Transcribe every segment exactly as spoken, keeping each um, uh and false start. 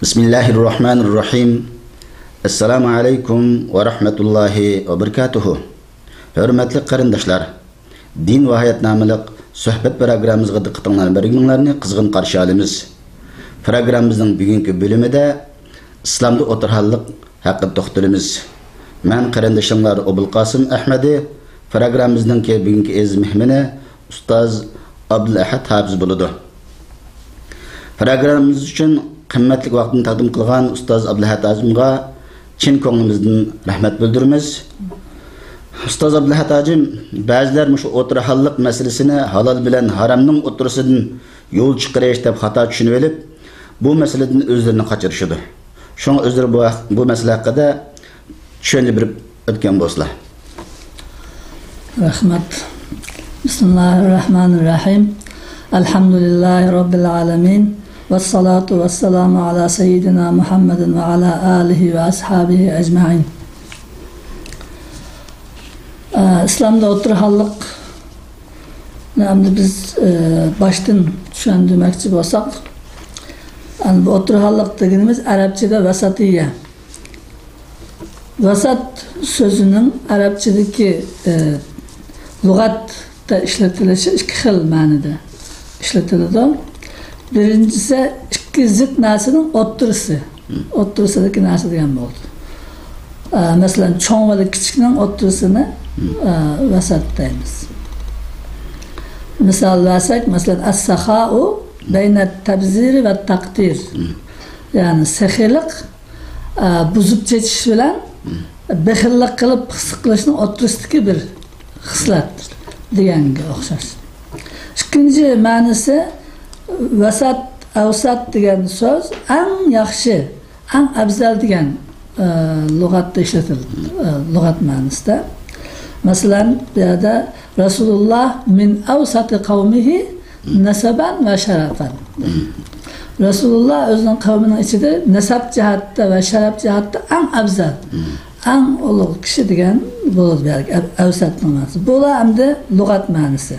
بسم الله الرحمن الرحيم. السلام عليكم ورحمة الله وبركاته. ھۆرمەتلىك قېرىنداشلار، دىن ۋە ھايات ناملىق سۆھبەت پروگراممىمىزغا دىققىتىڭلارنى بەرگىنىڭلارنى قىزغىن قارشى ئالىمىز. پروگراممىمىزنىڭ بۈگۈنكى بۆلۈمىدە ئىسلامدا ئوتتۇرا ھاللىق ھەققىدە توختىلىمىز. مەن قېرىندىشىڭلار ئوبۇلقاسىم ئەھمەدى. پروگراممىمىزنىڭكى بۈگۈنكى ئەزىز مېھمىنى ئۇستاز ئابدۇلئەھەد ھاپىز بولىدۇ. پروگراممىمىز ئۈچۈن قىممەتلىك ۋاقتىنى تەقدىم قىلغان ئۇستاز ئابدۇلئەھەد ھاجىمغا چىن كۆڭلىمىزدىن رەھمەت بىلدۈرىمىز. ئۇستاز ئابدۇلئەھەد ھاجىم، بەزىلەر مۇشۇ ئوتتۇرا ھاللىق مەسىلىسىنى ھالال بىلەن ھارامنىڭ ئوتتۇرىسىدىن يول چىقىرىش دەپ خاتا چۈشىنىۋېلىپ، بۇ مەسىلىدىن ئۆزلىرىنى قاچۇرۇشىدۇ. شۇڭا ئۆزلىرى بۇ ھەق-، بۇ مەسىلە ھەققىدە چۈشەندۈرۈپ ئۆتكەن بولسىلا. رەھمەت. بىسمىللاھىررەھمانىررەھىم. ئەلھەمدۇلىللاھى رەببىل ئالەمىن. ۋەسسالاتۇ ۋەسسالامۇ ئالا سەييىدىنا مۇھەممەدىن ۋە ئالا ئالىھى ۋە ئەسھابىھى ئەجمەئىن. ئە، ئىسلامدا ئوتتۇرا ھاللىق، ئەمدى بىز، ئە، باشتىن چۈشەندۈرمەكچى بولساق، ئەمدى بۇ ئوتتۇرا ھاللىق دېگىنىمىز ئەرەبچىدە ۋەسەتىيە. ۋەسەت سۆزىنىڭ ئەرەبچىدىكى، ئە، لۇغەتتە ئىشلىتىلىشى ئىككى خىل مەنىدە ئىشلىتىلىدۇ. بىرىنچىسى، ئىككى زىت نەرسىنىڭ ئوتتۇرىسى. ئوتتۇرىسىدىكى نەرسە دېگەن بولىدۇ. ئە، مەسىلەن، چوڭ بىلەن كىچىكنىڭ ئوتتۇرىسىنى، ئە، ۋەسەت دەيمىز. مىسال بەرسەك، مەسىلەن، ئەسسەخائۇ بەينەت تەبزىرى ۋە تەقتىر. يەنى سېخىيلىق، ئە، بۇزۇپ چېچىش بىلەن بېخىللىق قىلىپ پىخسىق قىلىشنىڭ ئوتتۇرىسىدىكى بىر خىسلەت دېگەنگە ئوخشاش. ئىككىنچى مەنىسى، ۋەسەت، ئەۋسەت دېگەن سۆز ئەڭ ياخشى، ئەڭ ئەۋزەل دېگەن، ئە، لۇغەتتە ئىشلىتىلىدۇ، ئە، لۇغەت مەنىسىدە. مەسىلەن، بۇ يەردە رەسۇلۇللاھ مىن ئەۋسەتى قەۋمىھى نەسەبەن ۋە شەرەفەن. رەسۇلۇللاھ ئۆزىنىڭ قەۋمىنىڭ ئىچىدە نەسەب جەھەتتە ۋە شەرەپ جەھەتتە ئەڭ ئەۋزەل، ئەڭ ئۇلۇغ كىشى دېگەن بولىدۇ، ئەۋسەتنىڭ مەنىسى. بۇلار ئەمدى لۇغەت مەنىسى.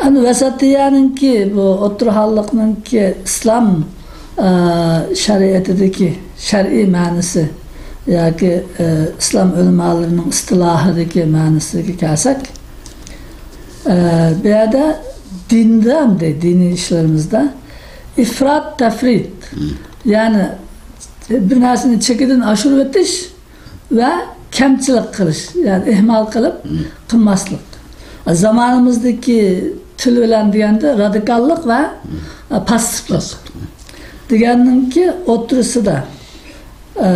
ئەمدى ۋەسەتىيەنىڭكى، بۇ ئوتتۇرا ھاللىقنىڭكى ئىسلام، ئە، شەرىئىتىدىكى شەرئىي مەنىسى ياكى، ئە، ئىسلام ئۆلىمالىرىنىڭ ئىستىلاھىدىكى مەنىسىگە كەلسەك، ئە، بۇ يەردە دىندا، ئەمدى دىنىي ئىشلىرىمىزدا ئىفرات، تەفرىت، يەنى بىر نەرسىنى چېكىدىن ئاشۇرۇۋېتىش ۋە كەمچىلىك قىلىش، يەنى ئېھمال قىلىپ قىلماسلىق. زامانىمىزدىكى تىل بىلەن دېگەندە رادىكاللىق ۋە پاسسىپلىق دېگەننىڭكى ئوتتۇرىسىدا، ئە،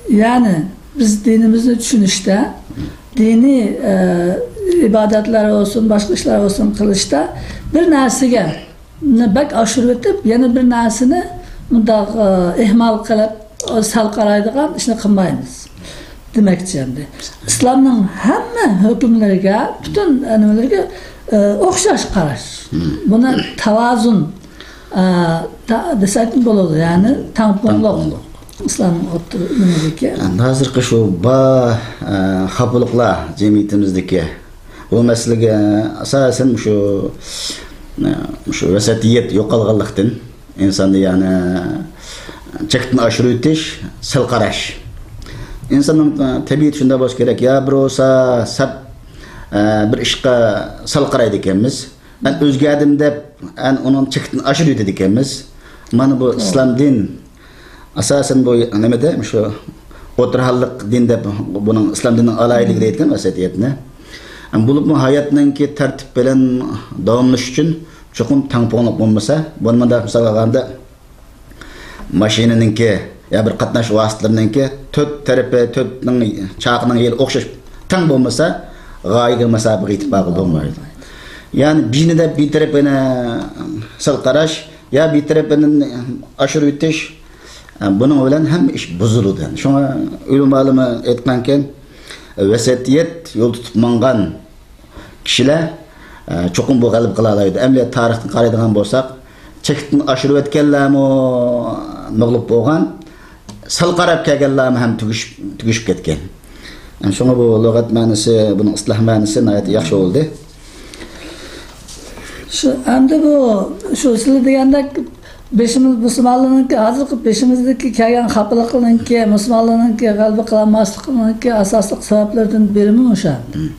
يەنى بىز دىنىمىزنى چۈشىنىشتە، دىنىي، ئە، ئىبادەتلەر بولسۇن، باشقا ئىشلار بولسۇن قىلىشتا بىر نەرسىگە نى بەك ئاشۇرۇۋېتىپ، يەنە بىر نەرسىنى مۇنداق، ئە، ئېھمال قىلىپ، سەل قارايدىغان ئىشنى قىلمايمىز دېمەكچى ئەمدى. ئىسلامنىڭ ھەممە ھۆكۈملىرىگە، پۈتۈن نېمىلىرىگە، ئە، ئوخشاش قاراش. بۇنى تاۋازۇن، ئە، تا-، دېسەكمۇ بولىدۇ، يەنى تەڭپۇڭلۇق. تەڭپۇڭلۇق. ئىسلامنىڭ ئوتتۇرا نېمىدىكى. ھازىرقى شۇ بار، ئە، خاپىلىقلار جەمئىيىتىمىزدىكى بۇ مەسىلىگە ئاساسەن مۇشۇ، مۇشۇ ۋەسەتىيەت يوقالغانلىقتىن، ئىنساندا يەنى چەكتىن ئاشۇرۇۋېتىش، سەل قاراش. ئىنساننىڭ تەبىئىتى شۇنداق بولسا كېرەك، يا بىر بولسا سەپ، بىر ئىشقا سەل قارايدىكەنمىز، مەن ئۆزگەردىم دەپ، ئەن ئۇنىڭ چەكتىن ئاشۇرۇۋېتىدىكەنمىز. مانا بۇ ئىسلام دىن ئاساسەن بۇ نېمىدە، مۇشۇ ئوتتۇرا ھاللىق دىن دەپ بۇنىڭ ئىسلام دىنىنىڭ ئالاھىدىلىكى دەيدىكەن ۋەسەتىيەتنى. بولۇپمۇ ھاياتنىڭكى تەرتىپ بىلەن داۋاملىشىش ئۈچۈن چوقۇم تەڭپۇڭلۇق بولمىسا، بۇنى مۇنداق مىسال ئالغاندا، ماشىنىنىڭكى يا بىر قاتناش ۋاسىتىلىرىنىڭكى تۆت تەرىپى، تۆتنىڭ چاقىنىڭ يېرى ئوخشاش تەڭ بولمىسا، غايىگە مۇسابىقىگە يېتىپ بارغىلى بولمايدۇ. يەنى بىنى دەپ بىر تەرىپىنى سەل قاراش، يا بىر تەرىپىنى ئاشۇرۇۋېتىش، بۇنىڭ بىلەن ھەممە ئىش بۇزۇلىدۇ. شۇڭا ئۆلىمالىرىمۇ ئېيتقانكەن، ۋەسەتىيەت يول تۇتۇپ ماڭغان كىشىلەر، ئە، چوقۇم بۇ غەلىبە قىلالايدۇ. ئەمەلىيەتتە تارىختىن قارايدىغان بولساق، چەكتىن ئاشۇرۇۋەتكەنلەرمۇ مەغلۇپ بولغان، سەل قاراپ كەلگەنلەرمۇ ھەم تۈگىشىپ، تۈگىشىپ كەتكەن. شۇڭا بۇ لۇغەت مەنىسى، بۇنىڭ ئىستىلاھ مەنىسى ناھايىتى ياخشى بولدى. شۇ، ئەمدى بۇ، شۇ سىلەر دېگەندەك، بېشىمىز، مۇسۇلمانلارنىڭكى، ھازىرقى بېشىمىزدىكى كەلگەن خاپىلىقنىڭكى، مۇسۇلمانلارنىڭكى غەلىبە قىلالماسلىقىنىڭكى ئاساسلىق سەۋەبلىرىدىن بىرىمۇ مۇشۇ. مم.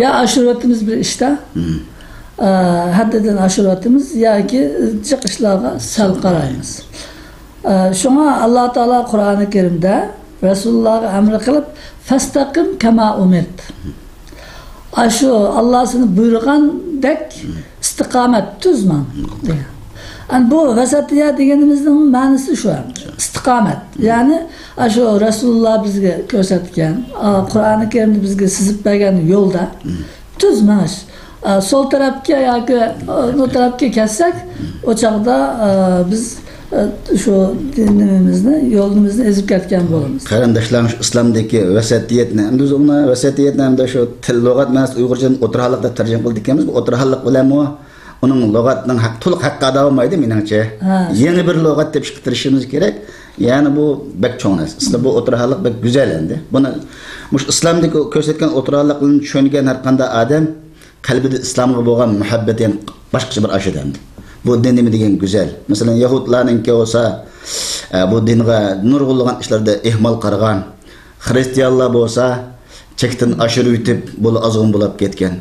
يا ئاشۇرۇۋېتىمىز بىر ئىشتا، مم. ئە، ھەددىدىن ئاشۇرۇۋېتىمىز ياكى جىق ئىشلارغا سەل قارايمىز. ئە، شۇڭا ئاللا تائالا قۇرئانى كەرىمدە رەسۇلۇللاغا ئەمر قىلىپ، فەستەقىم كەما ئۇمىرت. ئاشۇ ئاللا سېنى بۇيرۇغاندەك ئىستىقامەت، تۈز ماڭ، دېگەن. ئەنە بۇ ۋەسەتىيە دېگىنىمىزنىڭ مەنىسى شۇ، ئىستىقامەت. يەنى ئاشۇ رەسۇلۇللا بىزگە كۆرسەتكەن، ئا، قۇرئانى كەرىمدە بىزگە سىزىپ بەرگەن يولدا تۈز مېڭىش. ئا، سول تەرەپكە ياكى، ئا، ئۇ تەرەپكە كەتسەك، ئۇ چاغدا، ئا، بىز، ئا، شۇ دىنىمىزنى، يولىمىزنى ئېزىپ كەتكەن بولىمىز. قېرىنداشلار، شۇ ئىسلامدىكى ۋەسەتىيەتنى، ئەمدى بىز ئۇنى ۋەسەتىيەتنى ئەمدى شۇ تىل، لۇغەت مەنىسى ئۇيغۇرچىدىن ئوتتۇرا ھاللىقتا تەرجىمە قىلىدىكەنمىز. بۇ ئوتتۇرا ھاللىق بىلەنمۇ ئۇنىڭ لۇغەتنىڭ ھەق، تولۇق ھەققى ئادا بولمايدۇ، مېنىڭچە. ھە. يېڭى بىر لۇغەت تېپىشقا تىرىشىشىمىز كېرەك. يەنى بۇ بەك چوڭ نەرسە. ئىسلام، بۇ ئوتتۇرا ھاللىق بەك گۈزەل ئەمدى. بۇنى، مۇشۇ ئىسلامدىكى كۆرسەتكەن ئوتتۇرا ھاللىقلىرىنى چۈشەنگەن ھەر قانداق ئادەم قەلبىدە ئىسلامغا بولغان مۇھەببىتى يەنە باشقىچە بىر ئاشىدۇ ئەمدى. بۇ دىن نېمە دېگەن گۈزەل. مەسىلەن، يەھۇدلارنىڭكى بولسا، ئە، بۇ دىنغا نۇرغۇنلىغان ئىشلاردا ئېھمال قارىغان. خرىستىيانلار بولسا چەكتىن ئاشۇرۇۋېتىپ، بۇلا ئازغۇن بولاپ كەتكەن.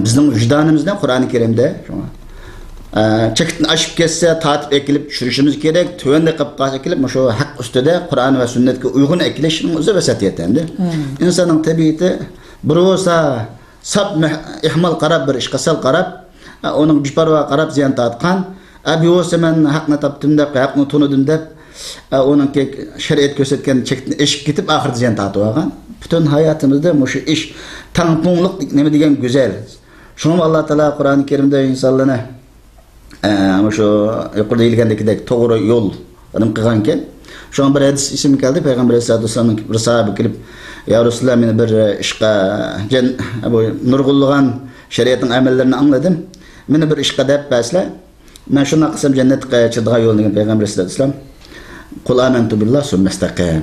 بىزنىڭ ۋىجدانىمىزدا قۇرئانى كەرىمدە شۇڭا، ئە، چەكتىن ئاشىپ كەتسە، تارتىپ ئەكېلىپ چۈشۈرۈشىمىز كېرەك. تۆۋەندە قېلىپ قالسا ئەكېلىپ، مۇشۇ ھەق ئۈستىدە قۇرئان ۋە سۈننەتكە ئۇيغۇن ئەكېلىشنىڭ ئۆزى ۋەسىيەت ئەمدى. مم. ئىنساننىڭ تەبىئىتى بىر بولسا ساپ مەھ-، ئېھمال قاراپ، بىر ئىشقا سەل قاراپ، ئە، ئۇنىڭ بىپەرۋا قاراپ زىيان تارتقان. ئە، بىۋاسىتە مەن ھەقنى تاپتىم دەپ، ھەقنى تونۇدۇم دەپ، ئە، ئۇنىڭكى شەرىئەت كۆرسەتكەن چەكتىن ئېشىپ كېتىپ، ئاخىرىدا زىيان تارتىۋالغان. پۈتۈن ھاياتىمىزدا مۇشۇ ئىش، تەڭپۇڭلۇق نېمە دېگەن گۈزەل. شۇڭا ئاللا تائالا قۇرئانى كەرىمدە ئىنسانلارنى، ئە، مۇشۇ يۇقىرىدا دېيىلگەندىكىدەك توغرا يول نېمە قىلغانكەن. شۇڭا بىر ھەدىس ئېسىمگە كەلدى، پەيغەمبەر ئەلەيھىسسالاتۇ ۋەسسالامنىڭ بىر ساھابە كېلىپ، يا رەسۇلاللا، مېنى بىر ئىشقا، جەن-، بۇ نۇرغۇنلىغان شەرىئەتنىڭ ئەمەللىرىنى ئاڭلىدىم. مېنى بىر ئىشقا دەپ بەرسىلە، مەن شۇنداق قىلسام جەننەتكە چىدىغان يول، دېگەن پەيغەمبەر ئەلەيھىسسالاتۇ ۋەسسالام. قۇل ئامەنتۇ بىللا سۇممەستەقىم.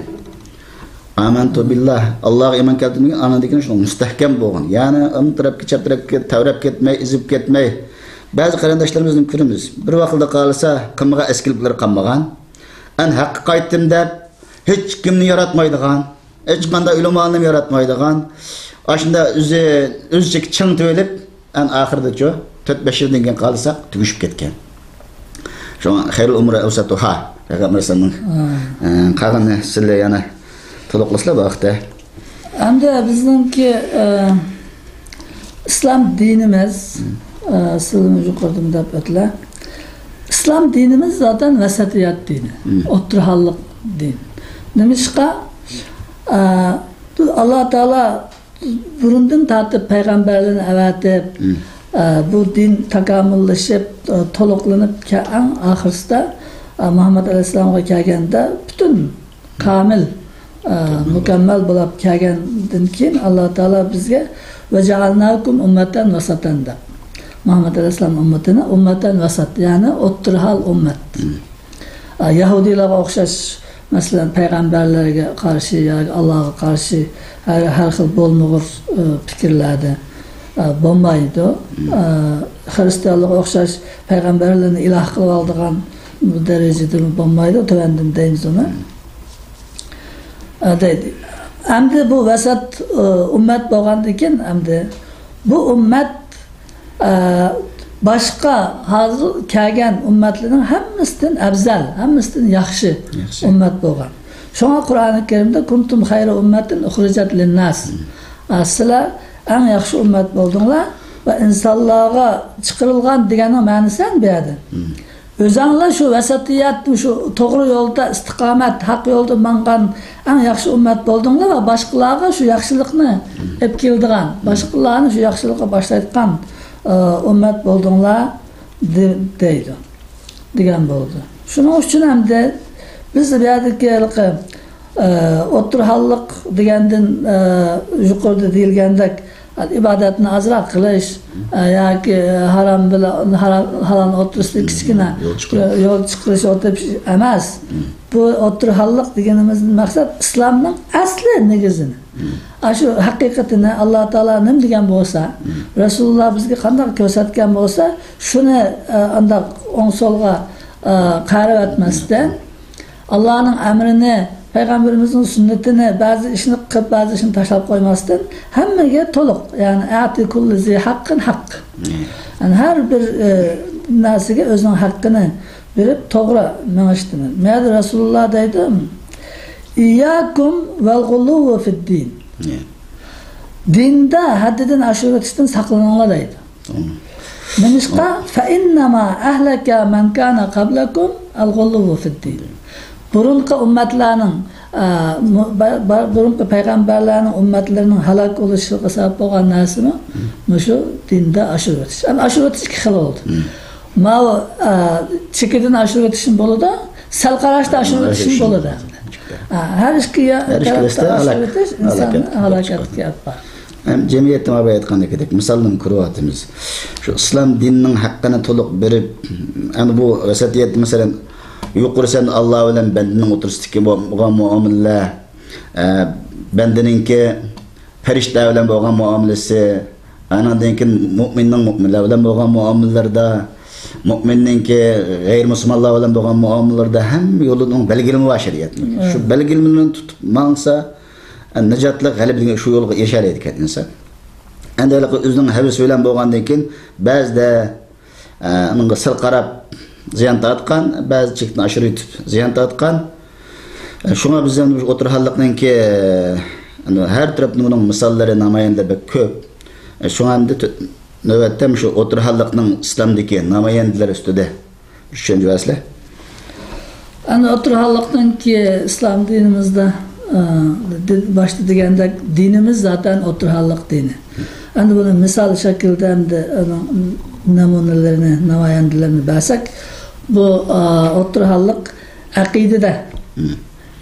ئامەنتۇ بىللا، ئاللاغا ئىمان كەلتۈردۈم، ئاندىن كېيىن شۇنىڭ مۇستەھكەم بولغىن. يەنى ئوڭ تەرەپكە، چەپ تەرەپكە تەۋرەپ كەتمەي، ئېزىپ كەتمەي. بەزى قېرىنداشلىرىمىزنى كۆرىمىز، بىر ۋاقىتتا قالسا قىلمىغان ئەسكىلىكلىرى قالمىغان. ئەن ھەققە قايتتىم دەپ، ھېچكىمنى ياراتمايدىغان، ھېچقانداق ئۆلىمالارنى ياراتمايدىغان، ئاشۇنداق ئۆزى، ئۆزىچە چىڭ تۇرۇپ، ئەن ئاخىرىدىچۇ، تۆت-بەش يىلدىن كېيىن قالساق، تۈگىشىپ كەتكەن. شۇڭا خەيرۇل ئۇمۇرى ئەۋسەتۇھا، پەيغەمبەر ئەلەيھىسسالامنىڭ، ئە، قالغىنىنى سىلەر يەنە تولۇقلىسىلا بۇ ھەقتە. ئەمدى بىزنىڭكى، ئە، ئىسلام دىنىمىز، ئە، سىلىمۇ يۇقىرىدىن دەپ ئۆتلە. ئىسلام دىنىمىز زاتەن ۋەسەتىيەت دىنى، ئوتتۇرا ھاللىق دىن. نېمىشقا؟ ئە، ئاللا تائالا بۇرۇندىن تارتىپ پەيغەمبەرلەرنى ئەۋەتىپ، ئە، بۇ دىن تاكامۇللىشىپ، ئە، تولۇقلىنىپ، كە-، ئەڭ ئاخىرسىدا، ئە، مۇھەممەد ئەلەيھىسسالامغا كەلگەندە پۈتۈن كامىل، ئە، مۇكەممەل بولاپ كەلگەندىن كېيىن، ئاللا تائالا بىزگە «ۋەجەئەلناكۇم ئۇممەتەن ۋەسەتەن» دەپ، مۇھەممەد ئەلەيھىسسالام ئۈممىتىنى ئۇممەتەن ۋەسەت، يەنى ئوتتۇرا ھال ئۈممەت. ئە، يەھۇدىيلارغا ئوخشاش، مەسىلەن، پەيغەمبەرلەرگە قارشى ياكى ئاللاغا قارشى ھەر، ھەر خىل بولمىغۇر، ئە، پىكىرلەردە، ئە، بولمايدۇ. ئە، خرىستىيانلارغا ئوخشاش پەيغەمبەرلەرنى ئىلاھ قىلىۋالىدىغان دەرىجىدىمۇ بولمايدۇ، تۆۋەندىن دەيمىز ئۇنى. ئە، دەيدۇ. ئەمدى بۇ ۋەسەت، ئە، ئۈممەت بولغاندىن كېيىن، ئەمدى بۇ ئۈممەت، ئە، باشقا ھازىر كەلگەن ئۈممەتلەرنىڭ ھەممىسىدىن ئەۋزەل، ھەممىسىدىن ياخشى ئۈممەت بولغان. شۇڭا قۇرئانى كەرىمدە «كۇنتۇم خەيرە ئۈممەتىن ئۇخرىجەت لىنناس». ئە، سىلەر ئەڭ ياخشى ئۈممەت بولدۇڭلار ۋە ئىنسانلارغا چىقىرىلغان دېگەننىڭ مەنىسى ھەم بۇ يەردە. ئۆزەڭلار شۇ ۋەسەتىيەت، شۇ توغرا يولدا ئىستىقامەت، ھەق يولدا ماڭغان ئەڭ ياخشى ئۈممەت بولدۇڭلار ۋە باشقىلارغا شۇ ياخشىلىقنى ئېلىپ كېلىدىغان، باشقىلارنى شۇ ياخشىلىققا باشلايدىغان، ئى، ئۈممەت بولدۇڭلار، دە-، دەيدۇ، دېگەن بولىدۇ. شۇنىڭ ئۈچۈن ئەمدى بىز بۇ يەردىكى ھېلىقى، ئى، ئوتتۇرا ھاللىق دېگەندىن، ئى، يۇقىرىدا دېيىلگەندەك، ئىبادەتنى ئازراق قىلىش، ئە، ياكى ھارام بىلەن ھارام، ھالال ئوتتۇرىسىدا كىچىككىنە يول چىقىرىش. يول چىقىرىش، ئوتتۇرا ئەمەس. بۇ ئوتتۇرا ھاللىق دېگىنىمىزدىن مەقسەت ئىسلامنىڭ ئەسلى نېگىزىنى. ئاشۇ ھەقىقىتىنى، ئاللا تائالا نېمە دېگەن بولسا، رەسۇلۇللا بىزگە قانداق كۆرسەتكەن بولسا، شۇنى، ئە، ئانداق ئوڭ سولغا، ئە، قارىۋەتمەستىن، ئاللانىڭ ئەمرىنى، پەيغەمبىرىمىزنىڭ سۈننىتىنى، بەزى ئىشنى قىلىپ، بەزى ئىشنى تاشلاپ قويماستىن، ھەممىگە تولۇق، يەنى، ئەتى كۇللى زى ھەققىن ھەق. يەنى ھەر بىر، ئە، نەرسىگە ئۆزىنىڭ ھەققىنى بېرىپ، توغرا مېڭىشتىن. مەدە رەسۇلۇللا دەيدۇ، «ئىيياكۇم ۋەل غۇلۇۋۋە فىددىن.» دىندا ھەددىدىن ئاشۇرۇۋېتىشتىن ساقلىنىڭلار دەيدۇ. نېمىشقا؟ «فەئىننەما ئەھلەكە مەن كانە قەبلەكۇم ئەل غۇلۇۋۋۇ فىددىن.» بۇرۇنقى ئۈممەتلەرنىڭ، ئە، مۇ-، بە-، بە-، بۇرۇنقى پەيغەمبەرلەرنىڭ ئۈممەتلىرىنىڭ ھالاك بولۇشىغا سەۋەب بولغان نەرسىمۇ مۇشۇ دىندا ئاشۇرۇۋېتىش. ئەمما ئاشۇرۇۋېتىش ئىككى خىل بولىدۇ. ماۋۇ، ئە، چېكىدىن ئاشۇرۇۋېتىشمۇ بولىدۇ، سەل قاراشتا ئاشۇرۇۋېتىشمۇ بولىدۇ. ئە، ھەر ئىككى يا-، تەرەپتە ئاشۇرۇۋېتىش ئىنساننى ھالاكەتكە ئەپ بارىدۇ. ھەم جەمئىيەتتە مانا بايا ئېيتقاندەك، مىسالنى كۆرۈۋاتىمىز. شۇ ئىسلام دىنىنىڭ ھەققىنى تولۇق بېرىپ، ئەمدى بۇ ۋەسىيەتتە، مەسىلەن، يۇقىرى سەن ئاللا بىلەن بەندىنىڭ ئوتتۇرىسىدىكى بو-، بولغان مۇئامىلىلەر، ئە، بەندىنىڭكى پەرىشتىلەر بىلەن بولغان مۇئامىلىسى، ئانىڭدىن كېيىن مۇئمىننىڭ مۇئمىنلار بىلەن بولغان مۇئامىلىلىرىدا، مۇئمىننىڭكى غەيرىي مۇسۇلمانلار بىلەن بولغان مۇئامىلىلىردا ھەممە يولىنىڭ بەلگىلىمە بار شەرىئەتنىڭ. شۇ بەلگىلىمىلەرنى تۇتۇپ ماڭسا، نىجاتلىق، غەلىبىلىك شۇ يولغا ئېرىشەلەيدىكەن ئىنسان. ئەمدى ھېلىقى ئۆزىنىڭ ھەۋىسى بىلەن بولغاندىن كېيىن بەزىدە، ئە، ئۇنىڭغا سەل قاراپ زىيان تارتقان، بەزى چېكىدىن ئاشۇرۇۋېتىپ زىيان تارتقان. ئە، شۇڭا بىز ئەمدى مۇشۇ ئوتتۇرا ھاللىقنىڭكى، ئە، ھەر تەرەپتىن بۇنىڭ مىساللىرى، نامايەندىلىرى بەك كۆپ. ئە، شۇڭا ئەمدى تۆ-، نۆۋەتتە مۇشۇ ئوتتۇرا ھاللىقنىڭ ئىسلامدىكى نامايەندىلىرى ئۈستىدە چۈشەنچە بەرسىلە. ئەنە ئوتتۇرا ھاللىقنىڭكى ئىسلام دىنىمىزدا، ئە، دى-، باشتا دېگەندەك، دىنىمىز زاتەن ئوتتۇرا ھاللىق دىنى. ئەمدى بۇنى مىسال شەكلىدە ئەمدى ئۇنىڭ نەمۇنىلىرىنى، نامايەندىلىرىنى بەرسەك، بۇ، ئە، ئوتتۇرا ھاللىق ئەقىدىدە،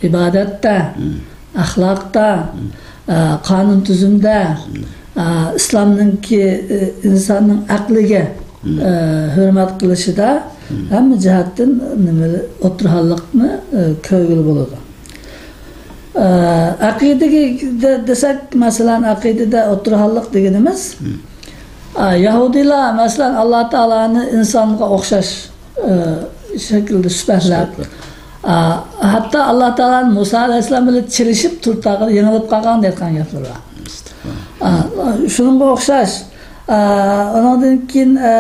ئىبادەتتە، ئەخلاقتا، ئە، قانۇن تۈزۈمدە، ئە، ئىسلامنىڭكى، ئە، ئىنساننىڭ ئەقلىگە، ئە، ھۆرمەت قىلىشىدا ھەممە جەھەتتىن نېمە، ئوتتۇرا ھاللىقنى، ئە، كۆرگىلى بولىدۇ. ئە، ئەقىدىگە دە-، دېسەك، مەسىلەن، ئەقىدىدە ئوتتۇرا ھاللىق دېگىنىمىز، ئە، يەھۇدىيلار، مەسىلەن، ئاللا تائالانى ئىنسانغا ئوخشاش ئى، شەكىلدە سۈپەتلەپ، ئى، ھەتتا ئاللا تائالا مۇسا ئەلەيھىسسالام بىلەن چېلىشىپ تۇرۇپ، يېڭىلىپ قالغان دەيدىغان گەپلىرى بار. ئى، شۇنىڭغا ئوخشاش، ئى، ئۇنىڭدىن كېيىن، ئى،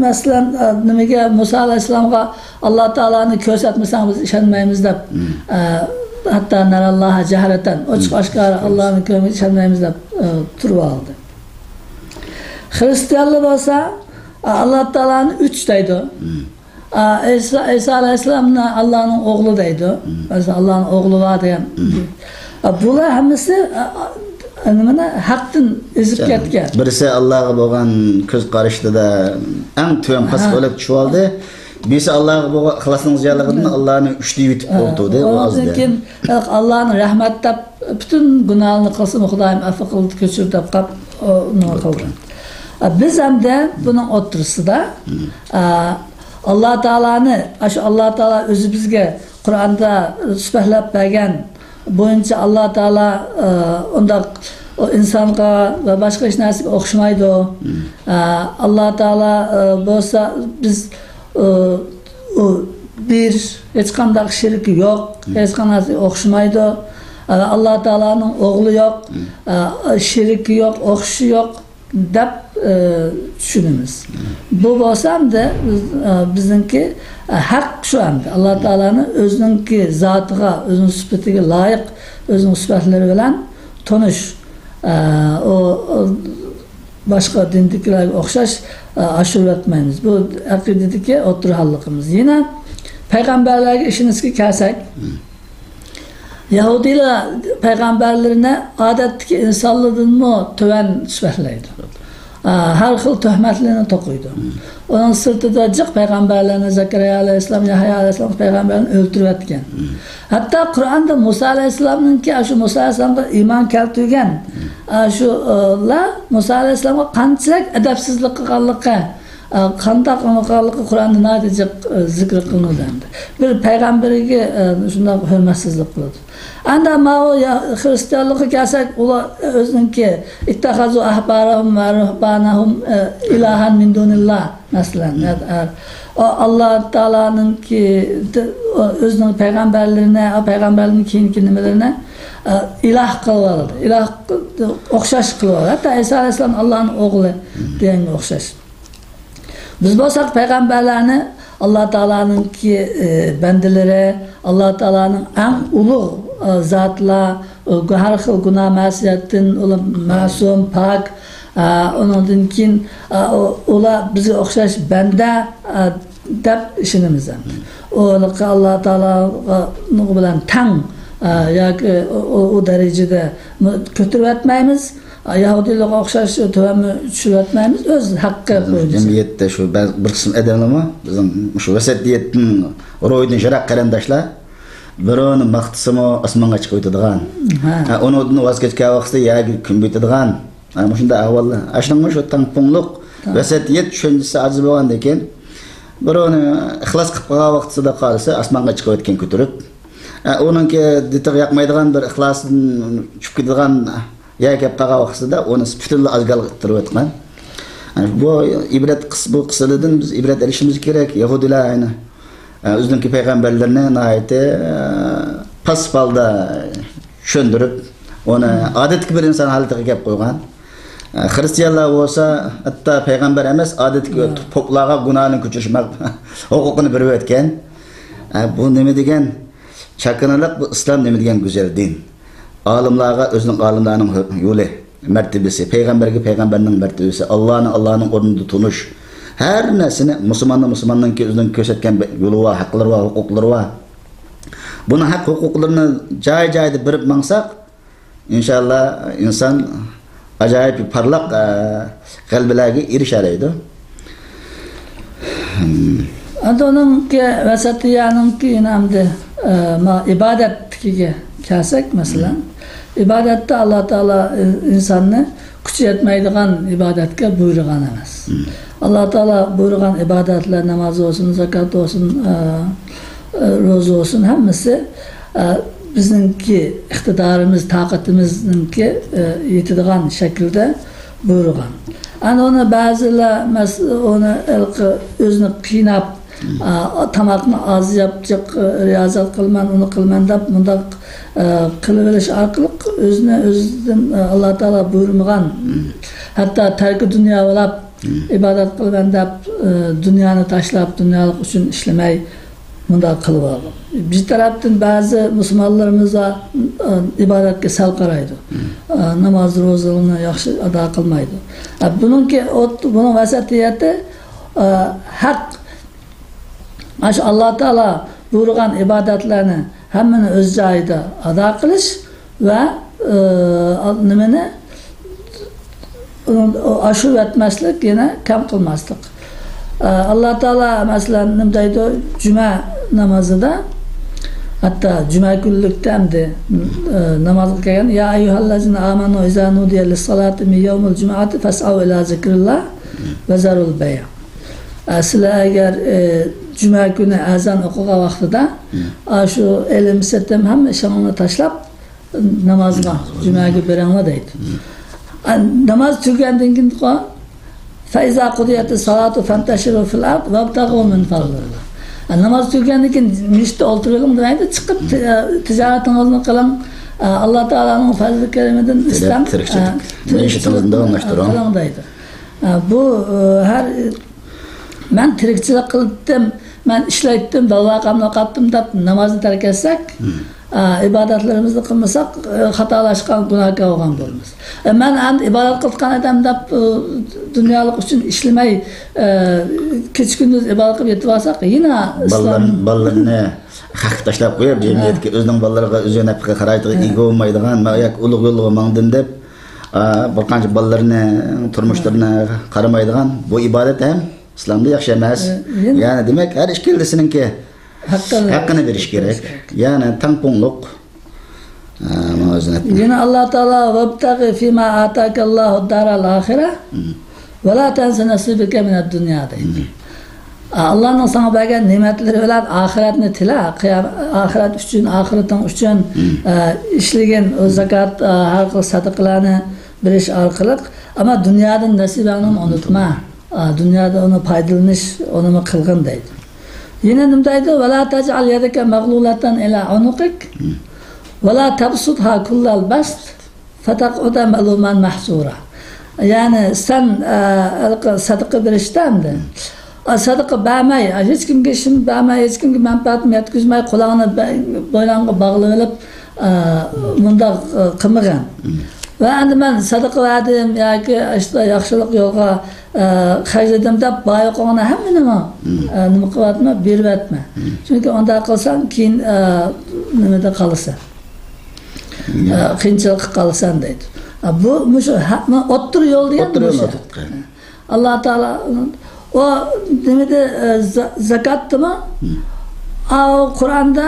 مەسىلەن، ئى، نېمىگە، مۇسا ئەلەيھىسسالامغا، «ئاللا تائالانى كۆرسەتمىسەڭ، بىز ئىشەنمەيمىز» دەپ، ئى، ھەتتا «نەرەللاھە جەھرەتەن»، ئوچۇق ئاشكارا ئاللانى كۆرمەي ئىشەنمەيمىز دەپ، ئى، تۇرۇۋالدى. خىرىستىيانلار بولسا، ئاللا تائالانى ئۈچ دەيدۇ. ئا، ئەيسا، ئەيسا ئەلەيھىسسالامنى ئاللانىڭ ئوغلى دەيدۇ. مەسىلەن، ئاللانىڭ ئوغلى بار دېگەن. ئا، بۇلار ھەممىسى، ئا، ئا، نېمىنى، ھەقتىن ئېزىپ كەتكەن. بىرسى ئاللاغا بولغان كۆز قارىشىدا ئەڭ تۆۋەن پاسكالغا چۈشۈۋالدى. بىرسى ئاللاغا بولغان ئىخلاسنىڭ زىيانلىقىدىن ئاللانى ئۈچ دەيۋېتىپ ئولتۇردى. ئۇ ئاز ئاندىن كېيىن ئاللانى رەھمەت دەپ، پۈتۈن گۇناھلىرىنى قىلسىمۇ، خۇدايىم ئەپۇ قىل، كېچۈر دەپ قاپ، ئۇ نېمە قىلدى. ئا، بىز ھەمدە بۇنىڭ ئوتتۇرىسىدا، ئا، ئاللا تائالانى، ئاشۇ ئاللا تائالا ئۆزى بىزگە قۇرئاندا سۈپەتلەپ بەرگەن بويىچە ئاللا تائالا، ئا، ئۇنداق ئۇ ئىنسانغا ۋە باشقا ھېچ نەرسىگە ئوخشىمايدۇ. ئا، ئاللا تائالا، ئا، بولسا بىز، ئا، ئۇ بىر، ھېچقانداق شېرىكى يوق، ھېچقانداق ئوخشىمايدۇ. ئا، ئاللا تائالانىڭ ئوغلى يوق، ئا، شېرىكى يوق، ئوخشىشى يوق. دەپ، ئە، چۈشىنىمىز. بۇ بولسا ئەمدى بىز، ئە، بىزنىڭكى، ئە، ھەق شۇ ئەمدى. ئاللا تائالانى ئۆزىنىڭكى زاتىغا، ئۆزىنىڭ سۈپىتىگە لايىق، ئۆزىنىڭ سۈپەتلىرى بىلەن تونۇش. ئە، ئۇ، ئۇ باشقا دىندىكىلەرگە ئوخشاش، ئە، ئاشۇرۇۋەتمەيمىز. بۇ ئەقىدىدىكى ئوتتۇرا ھاللىقىمىز. يەنە پەيغەمبەرلەرگە ئىشىنىشكە كەلسەك، يەھۇدىيلار پەيغەمبەرلىرىنى ئادەتتىكى ئىنسانلاردىنمۇ تۆۋەن سۈپەتلەيدۇ. ئا، ھەر خىل تۆھمەتلەرنى توقۇيدۇ. ئۇنىڭ سىرتىدا جىق پەيغەمبەرلەرنى، زەكەرىيا ئەلەيھىسسالام، يەھيا ئەلەيھىسسالام پەيغەمبەرنى ئۆلتۈرۈۋەتكەن. ھەتتا قۇرئاندا مۇسا ئەلەيھىسسالامنىڭكى، ئاشۇ مۇسا ئەلەيھىسسالامغا ئىمان كەلتۈرگەن، ئاشۇلار مۇسا ئەلەيھىسسالامغا قانچىلىك ئەدەپسىزلىك قىلغانلىقى، قانداق قىلغانلىقى قۇرئاندا ناھايىتى جىق زىكىر قىلىنىدۇ ئەمدى. بىر پەيغەمبەرگە شۇنداق ھۆرمەتسىزلىك قىلىدۇ. ئەمدى ماۋۇ خىرىستىيانلىققا كەلسەك، ئۇلار ئۆزىنىڭكى، اتخذوا أحبارهم ورهبانهم إلها من دون الله، مەسىلەن. ئاللا تائالانىڭكى، ئۆزىنىڭ پەيغەمبەرلىرىنى، پەيغەمبەرلىرىنىڭ كېيىنكى نېمىلىرىنى ئىلاھ قىلىۋالىدۇ. ئىلاھ ئوخشاش قىلىۋالىدۇ. ھەتتا ئەيسا ئەلەيھىسسالام ئاللانىڭ ئوغلى دېگەنگە ئوخشاش. بىز بولساق پەيغەمبەرلەرنى ئاللا تائالانىڭكى، ئى، بەندىلىرى، ئاللا تائالانىڭ ئەڭ ئۇلۇغ، ئى، زاتلار، ئى، ھەر خىل گۇناھ مەسىيەتتىن ئۇلار مەسۇم، پاك، ئى، ئۇنىڭدىن كېيىن، ئى، ئۇ-، ئۇلار بىزگە ئوخشاش بەندە، ئى، دەپ ئىشىنىمىز ئەمدى. ئۇلارنى ئاللا تائالا بىلەن تەڭ، ئى، ياكى ئۇ، ئۇ، ئۇ دەرىجىدە كۆتۈرۈۋەتمەيمىز. يەھۇدىيلارغا ئوخشاش تۆۋەنمۇ چۈشۈرۈۋەتمەيمىز، ئۆز ھەققى بىزنىڭ بويىچە. جەمئىيەتتە شۇ بەزى بىر قىسىم ئادەملەرمۇ بىزنىڭ مۇشۇ ۋەسىيەتتىن، روھىدىن يىراق قېرىنداشلار، بىرىنى ماختىسىمۇ ئاسمانغا چىقىۋېتىدىغان. ھە. ھە، ئۇنىڭدىن ۋاز كەچكەن ۋاقتىدا يەرگە كۆمۈۋېتىدىغان. ھە، مۇشۇنداق ئەھۋاللار. ئاشۇنىڭمۇ شۇ تەڭپۇڭلۇق ۋەسىيەت چۈشەنچىسى ئاجىز بولغاندىن كېيىن، بىرىنى ئىخلاس قىلىپ قالغان ۋاقتىدا قالسا ئاسمانغا چىقىۋەتكەن كۆتۈرۈپ. ھە، ئۇنىڭكى دىتىغا ياقمايدىغان بىر ئىخلاسىدىن چۈشۈپ كېتىدىغان يەرگە كەپ قالغان ۋاقتىدا ئۇنى پۈتۈنلا ئازگالغا ئىتتىرىۋەتكەن. بۇ ئىبرەت قىس-، بۇ قىسسىدىن بىز ئىبرەت ئېلىشىمىز كېرەك. يەھۇدىيلار، يەنى، ئۆزىنىڭكى پەيغەمبەرلىرىنى ناھايىتى، پاسسىپ ھالدا چۈشەندۈرۈپ، ئۇنى ئادەتتىكى بىر ئىنسان ھالىتىگە كەپ قويغان. خىرىستىيانلار بولسا ھەتتا پەيغەمبەر ئەمەس، ئادەتتىكى پوپلارغا گۇناھىنى كۆچۈرۈش ھوقۇقىنى بېرىۋەتكەن. بۇ نېمە دېگەن؟ چاكىنىلىق، بۇ ئىسلام نېمە دېگەن گۈزەل دىن. ئالىملارغا ئۆزىنىڭ ئالىملارنىڭ يولى، مەرتىۋىسى، پەيغەمبەرگە پەيغەمبەرنىڭ مەرتىۋىسى، ئاللانى ئاللانىڭ ئورنىدا تونۇش. ھەر نەرسىنى مۇسۇلماننى مۇسۇلماننىڭكى ئۆزىنىڭ كۆرسەتكەن يولى بار، ھەقلىرى بار، ھوقۇقلىرى بار. بۇنىڭ ھەق ھوقۇقلىرىنى جاي-جايىدا بېرىپ ماڭساق، ئىنشاللا ئىنسان ئاجايىپ پارلاق، ئە، غەلىبىلەرگە ئېرىشەلەيدۇ. ئەمدى ئۇنىڭكى ۋەسەتىيەنىڭكى يەنە ئەمدى، ئە، ما ئىبادەتتىكىگە كەلسەك، مەسىلەن، ئىبادەتتە ئاللا تائالا ئىنساننى كۈچى يەتمەيدىغان ئىبادەتكە بۇيرۇغان ئەمەس. ئاللا تائالا بۇيرۇغان ئىبادەتلەر، ناماز بولسۇن، زاكات بولسۇن، ئە، ئە، روزا بولسۇن، ھەممىسى، ئە، بىزنىڭكى ئىقتىدارىمىز، تاقىتىمىزنىڭكى، ئە، يېتىدىغان شەكىلدە بۇيرۇغان. ئەنە ئۇنى بەزىلەر مەس-، ئۇنى ھېلىقى ئۆزىنى قىيناپ، ئا، تاماقنى ئاز يەپ، جىق، ئا، رىيازەت قىلىمەن، ئۇنى قىلىمەن دەپ مۇنداق، ئا، قىلىۋېلىش ئارقىلىق ئۆزىنى ئۆزىدىن، ئا، ئاللا تائالا بۇيرۇمىغان، ھەتتا تەركى دۇنيا بولاپ، ئىبادەت قىلىمەن دەپ، ئا، دۇنيانى تاشلاپ، دۇنيالىق ئۈچۈن ئىشلىمەي، مۇنداق قىلىۋالغان. بىر تەرەپتىن بەزى مۇسۇلمانلىرىمىز بار، ئا، ئىبادەتكە سەل قارايدۇ. ئا، ناماز، روزىلىرىنى ياخشى ئادا قىلمايدۇ. ئا، بۇنىڭكى، بۇنىڭ ۋەسەتىيەتى، ئا، ھەق ئاشۇ ئاللا تائالا بۇيرۇغان ئىبادەتلەرنى ھەممىنى ئۆز جايىدا ئادا قىلىش ۋە، ئى، نېمىنى، ئاشۇرۇۋەتمەسلىك، يەنە كەم قىلماسلىق. ئى، ئاللا تائالا، مەسىلەن، نېمە دەيدۇ؟ جۈمە نامازىدا، ھەتتا جۈمە كۈنلۈكتە ئەمدى، ئى، نامازغا كەلگەن، يا أيها الذين آمنوا إذا نودي للصلاة من يوم الجمعة فاسعوا إلى ذكر الله وذروا البيع. ئە، سىلەر ئەگەر، ئە، جۈمە كۈنى ئەزان ئوقۇغان ۋاقتىدا، ئە، شۇ ئېلىم سېتىم ھەممە ئىشىڭلارنى تاشلاپ، نامازغا، جۈمەگە بېرىڭلار دەيدۇ. ئە، ناماز تۈگىگەندىن كېيىن، فإذا قضيت الصلاة فانتشروا في الأرض وابتغوا من فضل الله. ئە، ناماز تۈگىگەندىن كېيىن مەسچىتتە ئولتۇرۇۋېلىڭ دېمەيدۇ، چىقىپ تى-، تىجارىتىڭىزنى قىلىڭ، ئە، ئاللا تائالانىڭ پەزلى كەرىمىدىن ئىستەڭ، تىرىكچىلىك، ئە، مەيىشىتىڭىزنى داۋاملاشتۇرۇڭ. قىلىڭ دەيدۇ. ئە، بۇ، ئە، ھەر مەن تىرىكچىلىك قىلىپتىم، مەن ئىشلەيتتىم، بالىلارغا قاملىق قاپتىم دەپ نامازنى تەرك ئەتسەك، ئا، ئىبادەتلىرىمىزنى قىلمىساق، ئا، خاتالاشقان، گۇناھكار بولغان بولىمىز. ئا، مەن ئەمدى ئىبادەت قىلىدىغان ئادەم دەپ، ئا، دۇنيالىق ئۈچۈن ئىشلىمەي، ئا، كېچە-كۈندۈز ئىبادەت قىلىپ يېتىۋالساق، يەنە ئىسلام بالىلارنى، بالىلىرىنى خەققە تاشلاپ قويۇپ، جەمئىيەتكە، ئۆزىنىڭ بالىلىرىغا، ئۆزى نەپقە خىراجىتىغا ئىگە بولمايدىغان، مەن ياكى ئۇلۇغ يولغا ماڭدىم دەپ، ئا، بىر قانچە بالىلىرىنى، تۇرمۇشلىرىنى قارىمايدىغان بۇ ئىبادەت ھەم ئىسلامدا ياخشى ئەمەس. ئە، يەنە يەنى دېمەك، ھەر ئىككىلىسىنىڭكى ھەققىنى ھەققىنى بېرىش كېرەك. يەنى تەڭپۇڭلۇق. ئا، مانا ئۆزىنى يەنە ئاللا تائالا: «ۋەبتەغى فىما ئاتاكەللاھۇ دارەل ئاخىرە، ۋەلا تەنسە نەسىبەكە مىنەد دۇنيا» دەيدۇ. ئاللانىڭ ساڭا بەرگەن نېمەتلىرى بىلەن ئاخىرەتنى تىلە، قىيام-، ئاخىرەت ئۈچۈن، ئاخىرىتىڭ ئۈچۈن، ئە، ئىشلىگىن، ئۇ زاكات، ئە، ھەر خىل سەدىقىلەرنى بېرىش ئارقىلىق، ئەمما دۇنيادىن نەسىبەڭنى ئۇنتۇما. ئە، دۇنيادا ئۇنى پايدىلىنىش، ئۇنىمۇ قىلغىن دەيدۇ. يەنە نېمە دەيدۇ؟ «ۋەلا تەجئەل يەدەكە مەغلۇلەتەن ئىلا ئۇنۇقىك، ۋەلا تەبسۇتھا كۇللەل بەست». «فتقعد ملوما محسورا». يەنى سەن، ئە، ھېلىقى سەدىقە بېرىشتە ئەمدى، ئە، سەدىقە بەرمەي، ئە، ھېچكىمگە ئىشىم بەرمەي، ھېچكىمگە مەنپەئەتىم يەتكۈزمەي، قۇلاقنى بە-، بوينۇڭغا باغلىۋېلىپ، ئە، مۇنداق، ئە، قىلمىغىن. ۋە ئەمدى مەن سەدىقە بەردىم ياكى ئىشتا ياخشىلىق يولغا، ئە، خەجلىدىم دەپ، بار يوقۇڭنى ھەممىنىمۇ، ئە، نېمە قىلىۋەتمە، بېرىۋەتمە. چۈنكى ئۇنداق قىلساڭ، كېيىن، ئە، نېمىدە قالىسەن. ئە، قىيىنچىلىققا قالىسەن دەيدۇ. ئە، بۇ، مۇشۇ ھەقنىڭ ئوتتۇرا يولى دېگەن ئوتتۇرا يولنى مۇشۇ. تۇتقان. ئاللا تائالا ئۇ نېمىدە، ئە، زا-، زاكاتتىمۇ؟ ئاۋۇ قۇرئاندا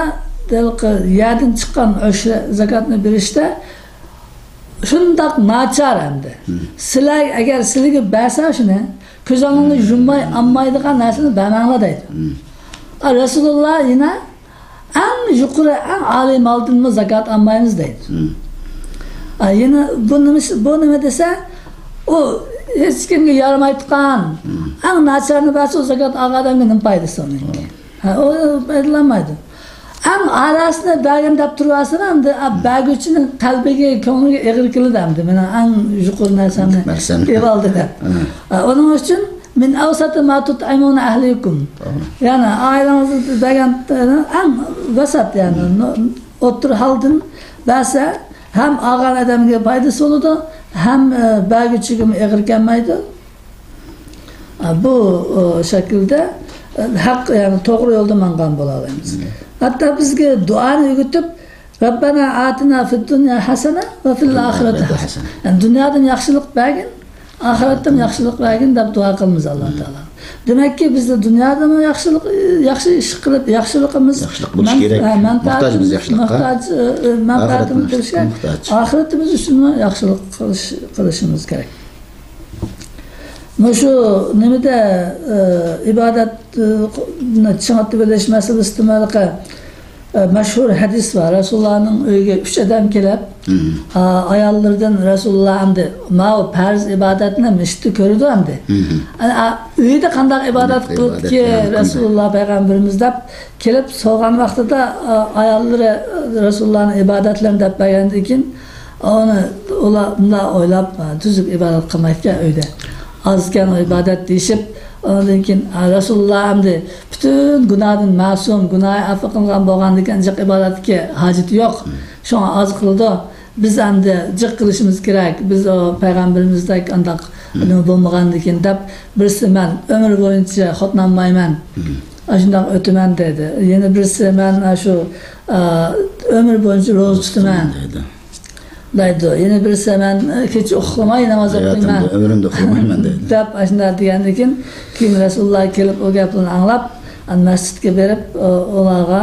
ھېلىقى يەردىن چىققان ئۆشرە زاكاتنى بېرىشتە شۇنداق ناچار ئەمدى. سىلەر ئەگەر سىلىگە بەرسە شۇنى، كۆزۈڭلارنى يۇمماي ئالمايدىغان نەرسىنى بەرمەڭلار دەيدۇ. ئا، رەسۇلۇللا يەنە ئەڭ يۇقىرى، ئەڭ ئالىي مالدىنمۇ زاكات ئالمايمىز دەيدۇ. ئا، يەنە بۇ نېمە، بۇ نېمە دېسە، ئۇ ھېچكىمگە يارىمايدىغان، ئەڭ ناچارنى بەرسە، ئۇ زاكات ئالغان ئادەمگە نېمە پايدىسى ئۇنىڭ؟ ھە، ئۇ پايدىلانمايدۇ. ئەڭ ئالىيسىنى بەرگىن دەپ تۇرۇۋالسىلا، ئەمدى، ئا، بەرگۈچىنىڭ قەلبىگە، كۆڭلىگە ئېغىر كېلىدۇ ئەمدى. مانا ئەڭ يۇقىرى نەرسەمنى ئېلىۋالدى دەپ. ئا، ئۇنىڭ ئۈچۈن «من أوسط ما تطعمون أهليكم». يەنى ئائىلىڭىزدە بەرگەن ئەڭ ۋەسەت، يەنى ئوتتۇرا ھالدىن بەرسە، ھەم ئالغان ئادەمگە پايدىسى بولىدۇ، ھەم، ئە، بەرگۈچىگىمۇ ئېغىر كەلمەيدۇ. ئە، بۇ، ئە، شەكىلدە، ئە، ھەق، يەنى توغرا يولدا ماڭغان بولالايمىز. ھەتتا بىزگە دۇئانى ئۆگىتىپ، «ربنا آتنا في الدنيا حسنة وفي الآخرة حسنة». يەنى دۇنيادىن ياخشىلىق بەرگىن، ئاخىرەتتىن ياخشىلىق بەرگىن دەپ دۇئا قىلىمىز ئاللا تائالا. دېمەككى، بىزدە دۇنيادىمۇ ياخشىلىق، ياخشى ئىش قىلىپ، ياخشىلىقىمىز، ياخشىلىق بولۇشى كېرەك. ھە، مەنپەئەتىمىز، موھتاجمىز ياخشىلىققا. موھتاج، ئە، مەنپەئەتىمىز بولۇشى كېرەك. ئاخىرىتىمىز ئۈچۈنمۇ ياخشىلىق قىلىش، قىلىشىمىز كېرەك. مۇشۇ نېمىدە، ئە، ئىبادەتنى چىڭىتىۋېلىش مەسىلىسىدىمۇ ھېلىقى ئە، مەشھۇر ھەدىس بار. رەسۇلۇللانىڭ ئۆيىگە ئۈچ ئادەم كېلىپ، ئا، ئاياللىرىدىن رەسۇلۇللا ئەمدى ماۋۇ پەرز ئىبادەتنى مىشىتتا كۆرىدۇ ئەمدى. ئەنە، ئا، ئۆيىدە قانداق ئىبادەت قىلدىكى رەسۇلۇللا پەيغەمبىرىمىز دەپ كېلىپ سورىغان ۋاقتىدا، ئا، ئاياللىرى رەسۇلۇللانىڭ ئىبادەتلىرىنى دەپ بەرگەندىن كېيىن، ئۇنى، ئۇلار مۇنداق ئويلاپ، ئا، تۈزۈك ئىبادەت قىلمايدىكەن ئۆيدە. ئازكەن ئىبادەت دېيىشىپ، ئۇنىڭدىن كېيىن، ئا، رەسۇلۇللا ئەمدى پۈتۈن گۇناھتىن مەسۇم، گۇناھى ئەپۇ قىلىنغان بولغاندىكىن جىق ئىبادەتكە ھاجىتى يوق. شۇڭا ئاز قىلىدۇ. بىز ئەمدى جىق قىلىشىمىز كېرەك. بىز ئۇ پەيغەمبىرىمىزدەك ئانداق نېمە بولمىغاندىكىن دەپ، بىرسى مەن ئۆمۈر بويىچە خوتۇنالمايمەن. ئاشۇنداق ئۆتىمەن دەيدۇ. يەنە بىرسى مەن ئاشۇ، ئا، ئۆمۈر بويىچە روزا تۇتىمەن دەيدۇ. يەنە بىرسى مەن كېچە ئۇخلىماي ناماز ئوقۇيمەن. ھاياتىمدا، ئۆمرۈمدە ئۇخلىمايمەن دەيدۇ. دەپ ئاشۇنداق دېگەندىن كېيىن، كېيىن رەسۇلۇللا كېلىپ ئۇ گەپلەرنى ئاڭلاپ، ئەنە مەسچىتكە بېرىپ، ئۇ، ئۇلارغا،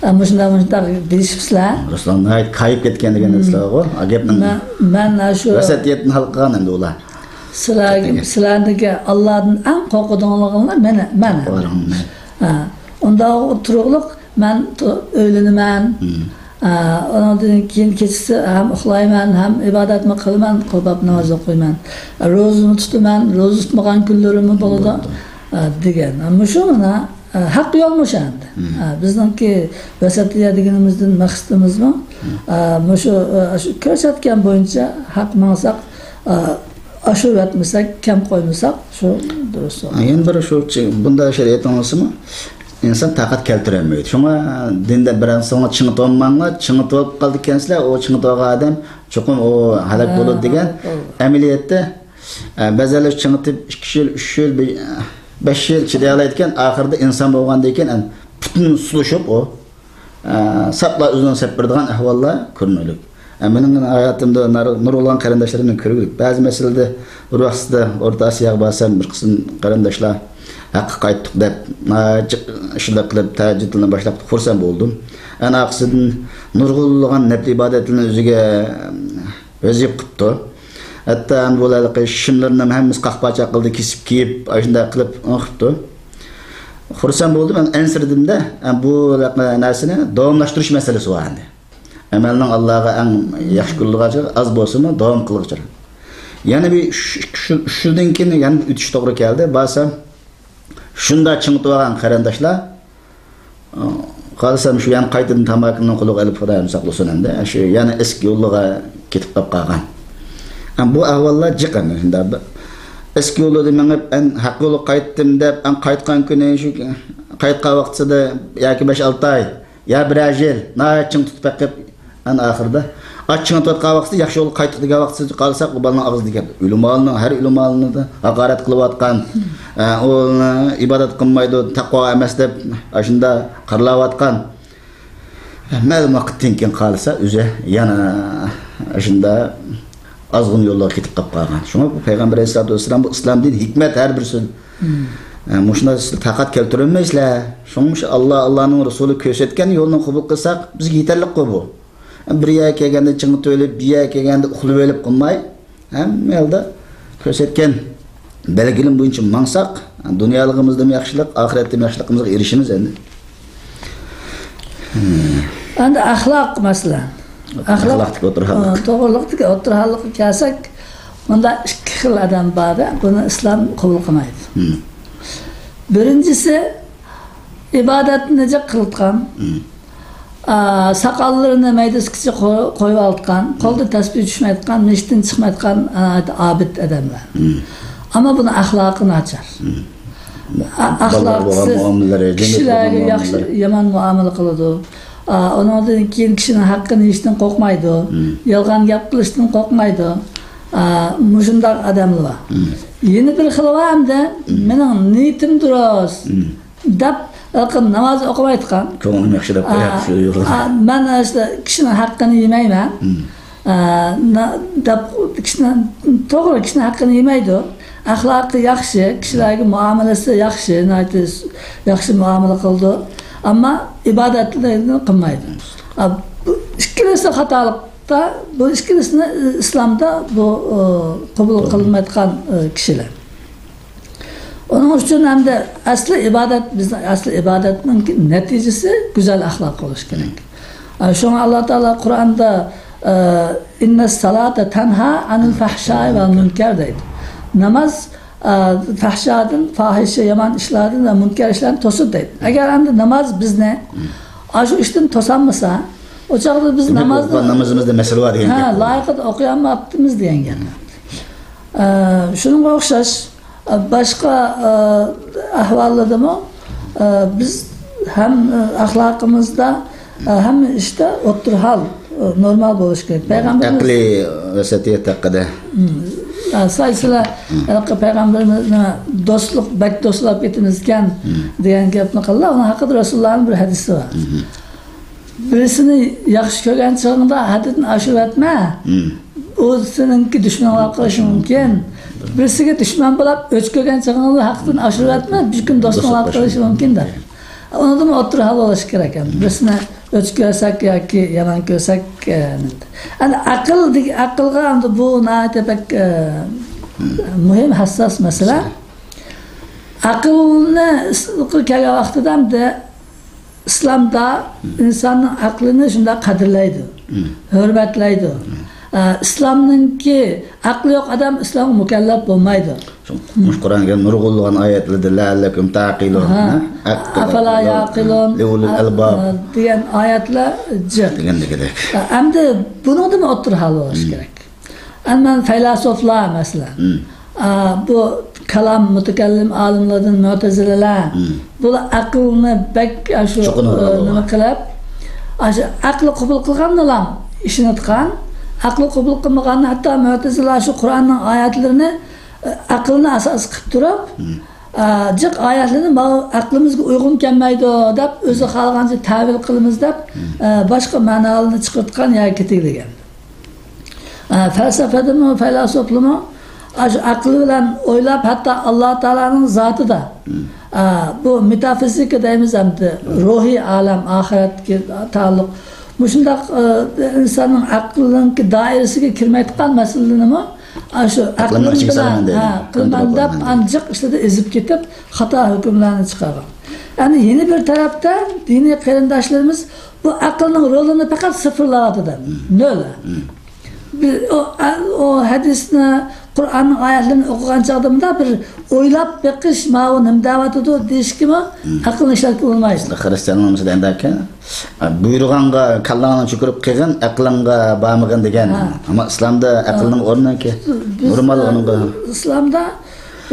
ئە، مۇشۇنداق، مۇشۇنداق دېيىشىپسىلەر. رەسۇلۇللا ناھايىتى كايىپ كەتكەن دېگەن سىلەرغۇ، ئا گەپنىڭ مەن، مەن ئاشۇ ۋەسىيەتنى ھەل قىلغان ئەمدى ئۇلار. سىلەر، سىلەرنىڭكى ئاللادىن ئەڭ قورقىدىغانلىقىڭلار مەن، مەن. ھە، ئۇنداق تۇرۇقلۇق مەن تۇ-، ئۆيلىنىمەن. ئە، ئۇنىڭدىن كېيىن كېچىسى ھەم ئۇخلايمەن، ھەم ئىبادەتمۇ قىلىمەن، قۇربان ناماز ئوقۇيمەن. ئە، روزىمۇ تۇتىمەن، روزا تۇتمىغان كۈنلىرىممۇ بولىدۇ. ئە، دېگەن. ئە، مۇشۇ مانا، ئە، ھەق يول مۇشۇ ئەمدى. ئە، بىزنىڭكى ۋەسەتىيە دېگىنىمىزدىن مەقسىتىمىزمۇ، ئە، مۇشۇ، ئە، شۇ كۆرسەتكەن بويىچە ھەق ماڭساق، ئە، ئاشۇرۇۋەتمىسەك، كەم قويمىساق، شۇ دۇرۇس بولىدۇ. يەنە بىر شۇ چى-، بۇنداق شەرىئەت ئاڭلىسىمۇ، ئىنسان تاقەت كەلتۈرەلمەيدۇ. شۇڭا دىندا بىر ئىنسانغا چىڭىتىۋالماڭلار، چىڭىتىۋالىپ قالىدىكەنسىلەر، ئۇ چىڭىتىۋالغان ئادەم چوقۇم ئۇ ھالاك بولىدۇ دېگەن. ئەمەلىيەتتە، ئە، بەزىلەر چىڭىتىپ ئىككى يىل، ئۈچ يىل، بى-، بەش يىل چىدىيالايدىكەن، ئاخىرىدا ئىنسان بولغاندىن كېيىن، ئە، پۈتۈن سۇلۇشۇپ ئۇ، ئە، ساپلا ئۆزىنى سېلىپ بېرىدىغان ئەھۋاللار كۆرۈنەرلىك. مېنىڭ ھاياتىمدا نار-، نۇرغۇنلىغان قېرىنداشلىرىمنى كۆرگۈلۈك. بەزى مەسىلىدە بىر ۋاقىتتا ئورتا ئاسىياغا بارسام، بىر قىسىم قېرىنداشلار «ھەققە قايتتۇق» دەپ، ناھايىتى شۇنداق قىلىپ تەھەججۇدلىرىنى باشلاپ خۇرسەن بولدۇم. ئەنە ئارقىسىدىن نۇرغۇنلىغان نەپلى ئىبادەتلىرىنى ئۆزىگە ۋەزىپە قىپتۇ. ھەتتا ئەمدى بۇ ھېلىقى شىملىرىنىڭ ھەممىسى قاق-پاچاق قىلدى، كېسىپ كىيىپ، ئاشۇنداق قىلىپ ئېڭىقىپتۇ. خۇرسەن بولدۇم، ئەنسىرىدىم-دە، بۇ نەرسىنى داۋاملاشتۇرۇش مەسىلىسى بار ئەمدى. ئەمەلنىڭ ئاللاغا ئەڭ ياخشى كۆرۈلىدىغان ئىشى ئاز بولسىمۇ، داۋام قىلغۇچە. يەنە بىر ئۈچ، ئۈچ، ئۈچ يىلدىن كېيىن يەنە بىر ئۆتۈش توغرا كەلدى. بارسام، شۇنداق چىڭىتىۋالغان قېرىنداشلار، ئى، قارىسام، شۇ يەنە قايتىدىن تاماكىنىڭ قولىغا ئېلىپ، خۇدايىم ساقلىسۇن ئەمدى، شۇ يەنە ئېسىك يولىغا كېتىپ قاپ قالغان. ئەمما بۇ ئەھۋاللار جىق ئەمدى شۇنداق. ئېسىك يولىدا مېڭىپ، ئەن ھەق يولغا قايتتىم دەپ، ئەن قايتقان كۈنى شۇ قايتقان ۋاقتىسىدا ياكى بەش-ئالتە ئاي، يا بىرەر يىل ناھايىتى چىڭ تۇتۇپ بېقىپ، ئەنە ئاخىرىدا ئاچچىقىنى تارتقان ۋاقتىدا، ياخشى يولغا قايتتۇق دېگەن ۋاقتىدا قارىساق، ئۇ بالىنىڭ ئاغزىدىكى ئۆلىمالىنىڭ، ھەر ئۆلىمالىنىدا ھاقارەت قىلىۋاتقان، ئە، ئۇ ئىبادەت قىلمايدۇ، تەقۋا ئەمەس دەپ، ئاشۇنداق قارىلاۋاتقان. مەلۇم ۋاقىتتىن كېيىن قارىسا، ئۆزى يەنە ئاشۇنداق ئازغۇن يوللارغا كېتىپ قاپ قالغان. شۇڭا بۇ پەيغەمبەر ئەلەيھىسسالاتۇ ۋەسسالام، بۇ ئىسلام دىنى ھېكمەت ھەر بىرسىدە. ئە، مۇشۇنداق سىلەر تاقەت كەلتۈرەلمەيسىلەر. شۇڭا مۇشۇ ئاللا، ئاللانىڭ رەسۇلى كۆرسەتكەن يولنى قوبۇل قىلساق، بىزگە يېتەرلىكقۇ بۇ. بىر يەرگە كەلگەندە چىڭىتىۋېلىپ، بىر يەرگە كەلگەندە ئۇخلىۋېلىپ قىلماي، ھەممە ھالدا كۆرسەتكەن بەلگىلىمە بويىچە ماڭساق، دۇنيالىقىمىزدىمۇ ياخشىلىق، ئاخىرەتتىمۇ ياخشىلىقىمىزغا ئېرىشىمىز ئەمدى. ئەمدى ئەخلاق مەسىلە. ئەخلاق، ئەخلاقتىكى ئوتتۇرا ھاللىق. ئە، توغرىلىقتىكى ئوتتۇرا ھاللىققا كەلسەك، مۇندا ئىككى خىل ئادەم بار-دە، بۇنى ئىسلام قوبۇل قىلمايدۇ. مم. بىرىنچىسى، ئىبادەتنى جىق قىلىدىغان، مم. ئا، ساقاللىرىنى مەيدىسىگىچە قو-، قويۇۋالىدىغان، مم. قولىدا تەسبىھ چۈشمەيدىغان، مەسچىتتىن چىقمايدىغان، ئا، ئابىد ئادەملەر. مم. ئەمما بۇنىڭ ئەخلاقى ناچار. مم. ئە-، بالىلارغا بولغان ئەخلاقسىز، مۇئامىلىلىرى، جەمئىيەتتە كىشىلەرگە بولغان ياخشى، مۇئامىلىلىرى. يامان مۇئامىلە قىلىدۇ. ئا، ئۇنىڭدىن كېيىن كىشىنىڭ ھەققىنى يېيىشتىن قورقمايدۇ. مم. يالغان گەپ قىلىشتىن قورقمايدۇ. ئا، مۇشۇنداق ئادەملەر بار. مم. يەنە بىر خىلى بار ئەمدى، مم. مېنىڭ نىيىتىم دۇرۇس، مم. دەپ، ھېلىقى ناماز ئوقۇمايدىغان. كۆڭلۈم ياخشى دەپ ئا، قويۇپ شۇ يولدا. ئا، مەن ئىشتە كىشىنىڭ ھەققىنى يېمەيمەن. مم. ئە، نا-، دەپ، كىشىنى، توغرا، كىشىنىڭ ھەققىنى يېمەيدۇ. ئەخلاقى ياخشى، كىشىلەرگە مۇئامىلىسى ياخشى، ناھايىتى ياخشى مۇئامىلە قىلىدۇ. ئەمما ئىبادەتلىرىنى قىلمايدۇ. ئا، بۇ ئىككىلىسى خاتالىقتا، بۇ ئىككىلىسىنى ئىسلامدا بۇ، ئۇ، قوبۇل قىلمايدىغان، ئۇ، كىشىلەر. ئۇنىڭ ئۈچۈن ھەمدە ئەسلى ئىبادەت، بىزنىڭ ئەسلى ئىبادەتنىڭ نەتىجىسى گۈزەل ئەخلاق بولۇشى كېرەك. ئە، شۇڭا ئاللا تائالا قۇرئاندا، ئە، «ئىننەس سالاتا تەنھا ئەنىل فەھشاي ۋەل مۇنكەر» دەيدۇ. ناماز، ئە، فەھشادىن، پاھىشە، يامان ئىشلاردىن ۋە مۇنكەر ئىشلاردىن توسىدۇ دەيدۇ. ئەگەر ئەمدى ناماز بىزنى ئاشۇ ئىشتىن توسالمىسا، ئۇ چاغدا بىز نامازدا، نامىزىمىزدا مەسىلە بار دېگەن گەپ. ھە، لايىقىدا ئوقۇيالماپتىمىز دېگەن گەپ. ئە، شۇنىڭغا ئوخشاش، ئە، باشقا، ئە، ئەھۋاللىرىدىمۇ، ئە، بىز ھەم، ئە، ئەخلاقىمىزدا، ئە، ھەممە ئىشتا ئوتتۇرا ھال، ئە، نورمال بولۇشى كېرەك. پەيغەمبىرىمىز ئەقلىي ۋەسىيەت ھەققىدە. مم. ئە، سىلەر، سىلەر، مم. ھېلىقى پەيغەمبىرىمىزنى دوستلۇق، بەك دوستلاپ كېتىمىزكەن، مم. دېگەن گەپنى قىلدىلا، ئۇنىڭ ھەققىدە رەسۇلۇللانىڭ بىر ھەدىسى بار. مم. بىرسىنى ياخشى كۆرگەن چېغىڭدا ھەددىدىن ئاشۇرۇۋەتمە. مم. ئۇ سېنىڭكى دۈشمىنىڭ بولۇپ قېلىشى مۇمكىن. بىرسىگە دۈشمەن بولۇپ ئۆچ كۆرگەن چېغىڭدا ھەققىدىن ئاشۇرۇۋەتمە، بىر كۈن دوستۇڭ بولۇپ قېلىشى مۇمكىن دەپ. ئۇنىڭدىمۇ ئوتتۇرا ھال بولۇشى كېرەك. بىرسىنى ئۆچ كۆرسەك ياكى يامان كۆرسەك، ئە، ئەمدى ئەقىل دېگ-، ئەقىلغا ئەمدى بۇ ناھايىتى بەك، ئە، مۇھىم، ھەسساس مەسىلە. ئەقىلنى ئىس-، كەلگەن ۋاقتىدا ئەمدى ئىسلامدا ئىنساننىڭ ئەقلىنى شۇنداق قەدىرلەيدۇ، ھۆرمەتلەيدۇ. ئە، ئىسلامنىڭكى ئەقلى يوق ئادەم ئىسلامغا مۇكەللەپ بولمايدۇ. شۇ، مۇشۇ قۇرئان كەرىم نۇرغۇنلىغان ئايەتلىرىدە «لەئەللەكۇم تەقىلۇن»، ھە؟ ئەپەلا ياقىلۇن، لىئۇلۇل ئە، ئەلباب ئە، دېگەن ئايەتلەر جىق. دېگەندەك. ئە، ئەمدى بۇنىڭدىمۇ ئوتتۇرا ھال بولۇش كېرەك. ئەمما فەيلاسوفلار، مەسىلەن، ئا، بۇ كالام مۇتەكەللىم ئالىملاردىن مۆتەزىلىلەر، بۇلار ئەقىلنى بەك ئاشۇ، ئە، نېمە قىلىپ، ئاشۇ ئەقلى قوبۇل قىلغاننىلا ئىشىنىدىغان، ئەقلى قوبۇل قىلمىغان، ھەتتا مۆتەزىلە شۇ قۇرئاننىڭ ئايەتلىرىنى، ئە، ئەقىلنى ئاساس قىلىپ تۇرۇپ، ئە، جىق ئايەتلىرىنى ماۋۇ ئەقلىمىزگە ئۇيغۇن كەلمەيدۇ دەپ، ئۆزى خالىغانچە تەۋىل قىلىمىز دەپ، ئە، باشقا مەنالارنى چىقىرىدىغان يەرگە كېتىۋېرىدىكەن. ئە، فەلسەپىدىمۇ، فەيلاسوفلىمۇ ئاشۇ ئەقىل بىلەن ئويلاپ، ھەتتا ئاللا تائالانىڭ زاتىدا، ئە، بۇ مېتافىزىكا دەيمىز ئەمدى، روھىي ئالەم، ئاخىرەتكە تاللۇق مۇشۇنداق، ئە، ئىنساننىڭ ئەقلىنىڭكى دائىرىسىگە كىرمەيدىغان مەسىلىنىمۇ ئاشۇ ئەقلىم ئەقلىم ئىچىگە بىلەن، سالىمەن دەيدۇ. ھە، قىلىمەن دەپ، كونترول قىلىمەن دەيدۇ. ئانچىق ئىچىدە ئېزىپ كېتىپ، خاتا ھۆكۈملەرنى چىقارغان. ئەمدى يەنە بىر تەرەپتە دىنىي قېرىنداشلىرىمىز بۇ ئەقىلنىڭ رولىنى پەقەت سىفىرلاۋاتىدۇ. نۆل. بىز ئۇ، ئۇ ھەدىسنى، قۇرئاننىڭ ئايەتلىرىنى ئوقۇغان چاغدا مۇنداق بىر ئويلاپ بېقىش، ماۋۇ نېمە دەۋاتىدۇ دېيىشكىمۇ ئەقىلنى ئىشلەتكىلى بولمايدۇ. خىرىستىيانلىقنىڭ ئىچىدە ئەمدى ئاكا، بۇيرۇغانغا كاللاڭنى چۆكۈرۈپ قىلغىن، ئەقلىڭگە بارمىغىن دېگەن. ھە. ئەمما ئىسلامدا ئەقىلنىڭ ئورنى بىز، نورمال ئە، ئورنىدا. ئىسلامدا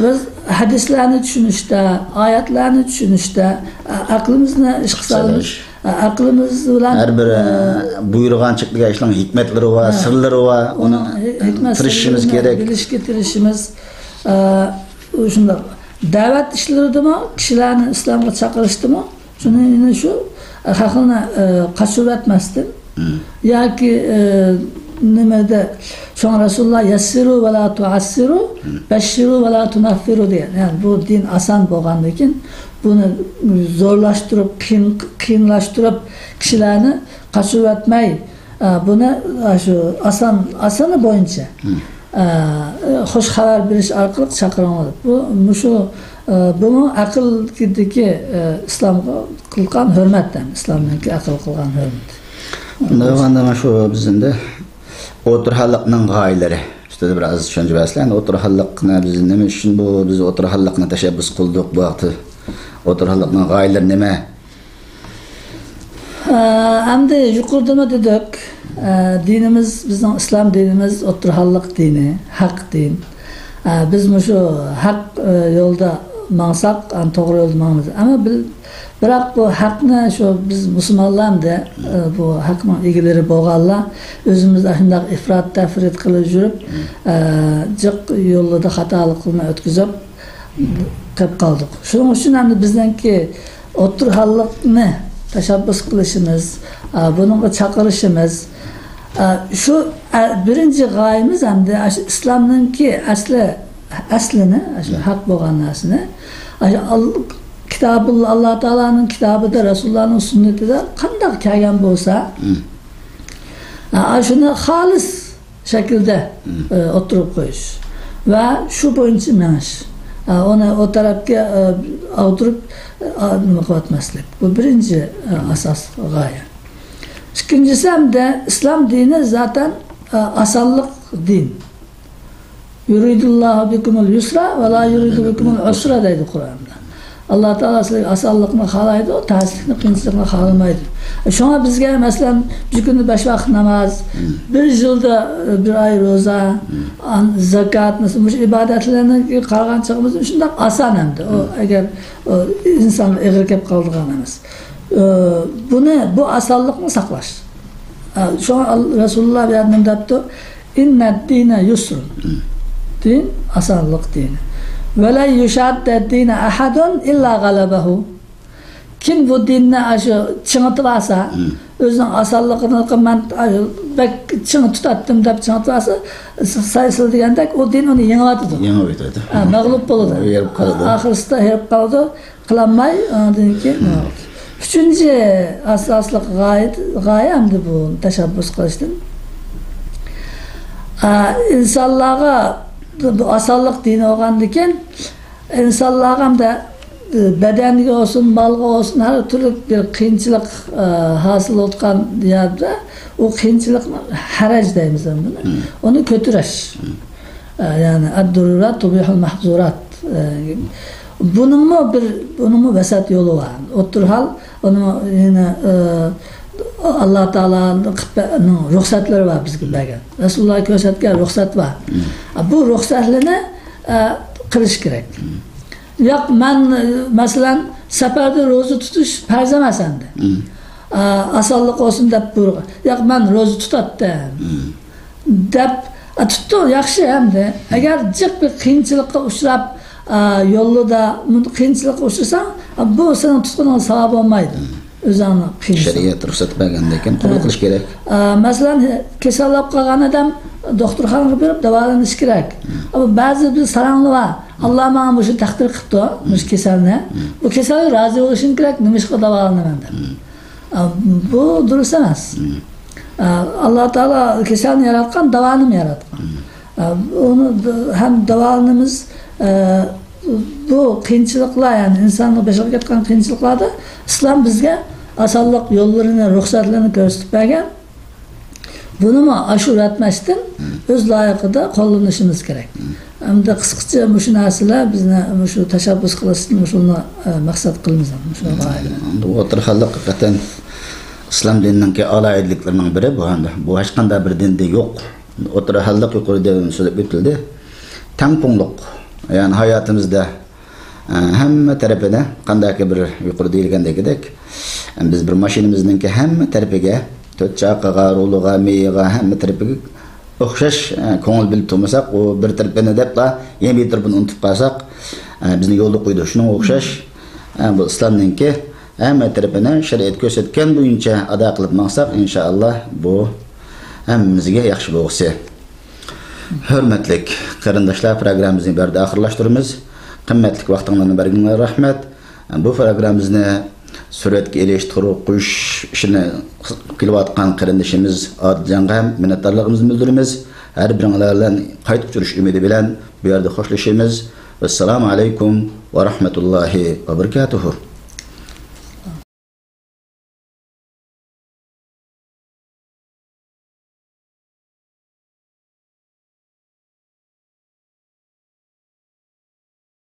بىز ھەدىسلەرنى چۈشىنىشتە، ئايەتلەرنى چۈشىنىشتە، ئە، ئەقلىمىزنى ئىشقا سالىمىز. سېلىش. ئە، ئەقلىمىز بىلەن، ھەر بىر، ئە، ئە، بۇيرۇغان چەكلىگەن ئىشنىڭ ھېكمەتلىرى بار، ھە. سىرلىرى بار. ئۇنى، ئۇنىڭ ھېكمەت تىرىشىشىمىز سىرلىرىنى كېرەك. بىلىشكە تىرىشىمىز. ئە، شۇنداق. دەۋەت ئىشلىرىدىمۇ، كىشىلەرنى ئىسلامغا چاقىرىشتىمۇ، شۇنى يەنە شۇ، ئە، خەقنى، ئە، قاچۇرۇۋەتمەستىن، ياكى، ئە، نېمىدە، شۇڭا رەسۇلۇللا «يەسسىرۇ ۋە لا تۇئەسسىرۇ، بەششىرۇ ۋە لا تۇنەففىرۇ» دېگەن. يەنى بۇ دىن ئاسان بولغاندىن كېيىن، بۇنى زورلاشتۇرۇپ، قىيىن، قىيىنلاشتۇرۇپ، كىشىلەرنى قاچۇرۇۋەتمەي، ئە، بۇنى، ئە، شۇ ئاسان، ئاسانى بويىچە، ئە، خۇش خەۋەر بېرىش ئارقىلىق چاقىرىڭلار. بۇ، مۇشۇ، ئە، بۇمۇ ئەقىلدىكى، ئە، ئىسلامغا قىلغان ھۆرمەت، ئىسلامنىڭكى ئەقىل قىلغان ھۆرمىتى. ئۇنداق بولغاندا، مانا شۇ بىز ئەمدى ئوتتۇرا ھاللىقنىڭ غايىلىرى ئۈستىدە بىر ئاز چۈشەنچە بەرسىلە. ئەمدى ئوتتۇرا ھاللىقنى بىز نېمە ئۈچۈن بۇ، بىز ئوتتۇرا ھاللىقنى تەشەببۇس قىلدۇق بۇ ۋاقىتتا؟ ئوتتۇرا ھاللىقنىڭ غايىلىرى نېمە؟ ئە، ئەمدى يۇقىرىدىمۇ دېدۇق، ئە، دىنىمىز، بىزنىڭ ئىسلام دىنىمىز ئوتتۇرا ھاللىق دىنى، ھەق دىن. ئە، بىز مۇشۇ ھەق، ئە، يولدا ماڭساق، ئەنە توغرا يولدا ماڭىمىز. ئەمما بىل-، بىراق بۇ ھەقنى شۇ بىز مۇسۇلمانلار ئەمدى، ئە، بۇ ھەقنىڭ ئىگىلىرى بولغانلار ئۆزىمىز ئاشۇنداق ئىپرات تەپرىت قىلىپ يۈرۈپ، ئە، جىق يولدا خاتالىقلارنى ئۆتكۈزۈپ، قېلىپ قالدۇق. شۇنىڭ ئۈچۈن ئەمدى بىزنىڭكى ئوتتۇرا ھاللىقنى تەشەببۇس قىلىشىمىز، ئا، بۇنىڭغا چاقىرىشىمىز، ئا، شۇ، ئە، بىرىنچى غايىمىز ئەمدى ئاشۇ ئىسلامنىڭكى ئەسلى، ئەسلىنى، ئاشۇ ھەق بولغان نەرسىنى، ئاشۇ ئال-، كىتابۇللا، ئاللا تائالانىڭ كىتابىدا، رەسۇلۇللانىڭ سۈننىتىدە قانداق كەلگەن بولسا، ئا، شۇنى خالىس شەكىلدە، ئە، ئوتتۇرىغا قويۇش ۋە شۇ بويىچە مېڭىش. ئە، ئۇنى ئۇ تەرەپكە، ئە، ئاغدۇرۇپ، ئە، نېمە قىلىۋەتمەسلىك. بۇ بىرىنچى، ئە، ئاساسلىق غايە. ئىككىنچىسى ھەمدە ئىسلام دىنى زاتەن، ئە، ئاسانلىق دىن. «يۇرىدۇللاھۇ بىكۇمۇل يۇسرا ۋە لا يۇرىدۇ بىكۇمۇل ئۇسرا» دەيدۇ قۇرئاندا. ئاللا تائالا سىلەرگە ئاسانلىقنى خالايدۇ، تەسلىكنى، قىيىنچىلىقنى خالىمايدۇ. شۇڭا بىزگە، مەسىلەن، بىر كۈندە بەش ۋاقىت ناماز، بىر يىلدا بىر ئاي روزا، ئان-، زاكات، مەسىلەن، مۇشۇ ئىبادەتلەرنى قارىغان چېغىمىزدا شۇنداق ئاسان ئەمدى. ئۇ ئەگەر، ئۇ ئىنسانغا ئېغىر كەپ قالىدىغان ئەمەس. ئۇ، بۇنى، بۇ ئاسانلىقنى ساقلاش. ئە، شۇڭا ئال-، رەسۇلۇللا بۇ يەردە نېمە دەپتۇ؟ «ئىننەددىنە يۇسرۇن.» دىن ئاسانلىق دىنى. «ۋەلەن يۇشاددەددىنە ئەھەدۇن ئىللا غەلەبەھۇ.» كىم بۇ دىننى ئاشۇ چىڭىتىۋالسا، ئۆزىنىڭ ئاسانلىقىنى، «مەن ئاشۇ بەك چىڭ تۇتاتتىم» دەپ چىڭىتىۋالسا، سايسىل دېگەندەك، ئۇ دىن ئۇنى يېڭىۋاتىدۇ. يېڭىۋېتىدۇ. ئە، مەغلۇپ بولىدۇ. ھېرىپ قالىدۇ. ئاخىرسىدا ھېرىپ قالىدۇ. قىلالماي، ئاندىن كېيىن ئۈچىنچى ئاساسلىق غايە، غايە ئەمدى بۇ تەشەببۇس قىلىشتىن. ئا، ئىنسانلارغا بۇ ئاسانلىق دىنى بولغاندىكىن، ئىنسانلارغا ھەمدە بەدەنگە بولسۇن، مالغا بولسۇن، ھەر تۈرلۈك بىر قىيىنچىلىق، ئا، ھاسىل بولۇۋاتقان يەردە ئۇ قىيىنچىلىقنى، ھەرەج دەيمىز بۇنى، ئۇنى كۆتۈرۈش. ئە، يەنى «ئەددۇرۇرات تۇبىھۇل مەھزۇرات». ئە، بۇنىڭمۇ بىر، بۇنىڭمۇ ۋەسەت يولى بار. ئوتتۇرا ھال، ئۇنىڭ يەنە، ئە، ئاللا تائالانىڭ رۇخسەتلىرى بار بىزگە بەرگەن. رەسۇلۇللا كۆرسەتكەن رۇخسەت بار. ئە، بۇ رۇخسەتلەرنى، ئە، قىلىش كېرەك. ياق، مەن، ئە، مەسىلەن، سەپەردە روزا تۇتۇش پەرز ئەمەس ئەمدى. ئە، ئاسانلىق بولسۇن دەپ بۇيرۇغان. ياق، مەن روزا تۇتاتتىم. دەپ، ئا، تۇتتۇڭ، ياخشى ئەمدى. ئەگەر جىق بىر قىيىنچىلىققا ئۇچراپ، ئا، يولدا قىيىنچىلىققا ئۇچرىساڭ، ئا، بۇ سېنىڭ تۇتقىنىڭغا ساۋاب بولمايدۇ. ئۆزۈڭنى قىينىساڭ. شەرىئەت رۇخسەت بەرگەندىن كېيىن قوبۇل قىلىش كېرەك. ئا، مەسىلەن، كېسەللەپ قالغان ئادەم، دوختۇرخانىغا بېرىپ داۋالىنىش كېرەك. ئەمما بەزى بىر ساراڭلار بار. ئاللا ماڭا مۇشۇ تەقدىر قىپتۇ، مۇشۇ كېسەلنى. بۇ كېسەلگە رازى بولۇشۇم كېرەك، نېمىشقا داۋالىنىمەن دەپ. ئا، بۇ دۇرۇس ئەمەس. ئا، ئاللا تائالا كېسەلنى ياراتقان، داۋانىمۇ ياراتقان. ئا، ئۇنى د-، ھەم داۋالىنىمىز، ئا، بۇ قىيىنچىلىقلار، يەنى ئىنساننىڭ بېشىغا كەتكەن قىيىنچىلىقلاردا ئىسلام بىزگە ئاسانلىق يوللىرىنى، رۇخسەتلىرىنى كۆرسىتىپ بەرگەن. بۇنىمۇ ئاشۇ يەتمەستىن ئۆز لايىقىدا قوللىنىشىمىز كېرەك. ئەمدى قىسقىچە مۇشۇ نەرسىلەر بىزنى مۇشۇ تەشەببۇس قىلىشتىن مۇشۇنى، ئە، مەقسەت قىلىمىز، مۇشۇ غايىلەر. ئەمدى ئوتتۇرا خەلق ھەقىقەتەن ئىسلام دىنىنىڭكى ئالاھىدىلىكلىرىنىڭ بىرى بۇ ئەمدى. بۇ ھەرقانداق بىر دىندە يوق. ئوتتۇرا خەلق يۇقىرىدا سۆزلەپ ئۆتۈلدى. تەڭپۇڭلۇق. يەنى ھاياتىمىزدا ئە، ھەممە تەرىپىنى، قانداكى بىر يۇقىرىدا دېيىلگەندەكىدەك، بىز بىر ماشىنىمىزنىڭكى ھەممە تەرىپىگە، تۆت چاقىغا، رۇلىغا، مېيىغا، ھەممە تەرىپىگە ئوخشاش، ئە، كۆڭۈل بۆلۈپ تۇرمىساق، ئۇ بىر تەرىپىنى دەپلا، يەنە بىر تەرىپىنى ئۇنتۇپ قالساق، ئە، بىزنى يولدا قويىدۇ. شۇنىڭغا ئوخشاش، ئە، بۇ ئىسلامنىڭكى ھەممە تەرىپىنى شەرىئەت كۆرسەتكەن بويىچە ئادا قىلىپ ماڭساق، ئىنشائاللا، بۇ ھەممىمىزگە ياخشى بولغۇسى. ھۆرمەتلىك قېرىنداشلار، پروگراممىمىزنى بۇ يەردە ئاخىرلاشتۇرىمىز. قىممەتلىك ۋاقتىڭلارنى بەرگىنىڭلارغا رەھمەت. بۇ پروگراممىمىزنى سۈرەتكە ئېلىش، تۇرغۇزۇش ئىشىنى قىلىۋاتقان قېرىندىشىمىز ئادىلجانغا ھەم مىننەتدارلىقىمىزنى بىلدۈرىمىز. ھەر بىرىڭلار بىلەن قايتا ئۇچرىشىش ئۈمىدى بىلەن بۇ يەردە خوشلىشىمىز. ۋەسسالامۇ ئەلەيكۇم ۋە رەھمەتۇللاھى ۋە بەرىكاتۇھۇ.